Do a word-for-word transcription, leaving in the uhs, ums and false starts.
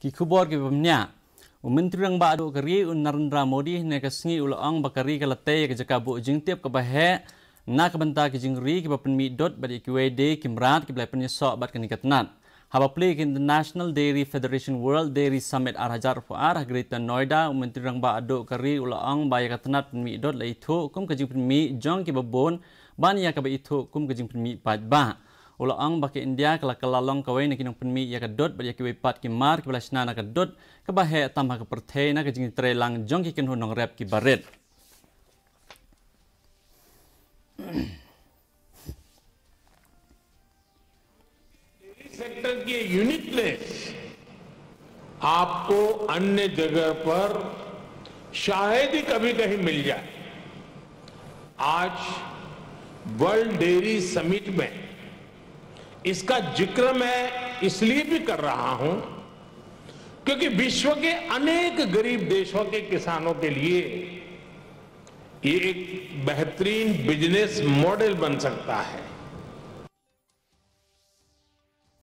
Ki khubor kiba bniah. U Myntri Rangbah Duh ka ri u Narendra Modi hynne ka sngi u la ong ba ka ri ka la tei ïa ka jaka buh jingtip kaba heh na ka bynta ki jingri kiba pynmih dud bad ïa kiwei de ki mrad kiba la pynïasoh bad kane ka tnat. Haba plie ïa ka International Dairy Federation World Dairy Summit ar hajar arphew ar ha Greater Noida, u Myntri Rangbah Duh ka ri u la ong ba ïa ka tnat pynmih dud la ithuh kum ka jingpynmih jong kiba bun ban ïa kaba ithuh kum ka jingpynmih paidbah. U la ong ba ka India ka la kylla long kawei na ki nongpynmih ïa ka dud bad ïa kiwei pat ki mar kiba la shna na ka dud kaba heh tam ha ka pyrthei na ka jingtreilang jong ki kynhun nongrep kiba rit. सेक्टर की यूनिकनेस आपको अन्य जगह पर शायद ही कभी कहीं मिल जाए। आज वर्ल्ड डेयरी समिट में इसका जिक्र मैं इसलिए भी कर रहा हूं क्योंकि विश्व के अनेक गरीब देशों के किसानों के लिए ये एक बेहतरीन बिजनेस मॉडल बन सकता है।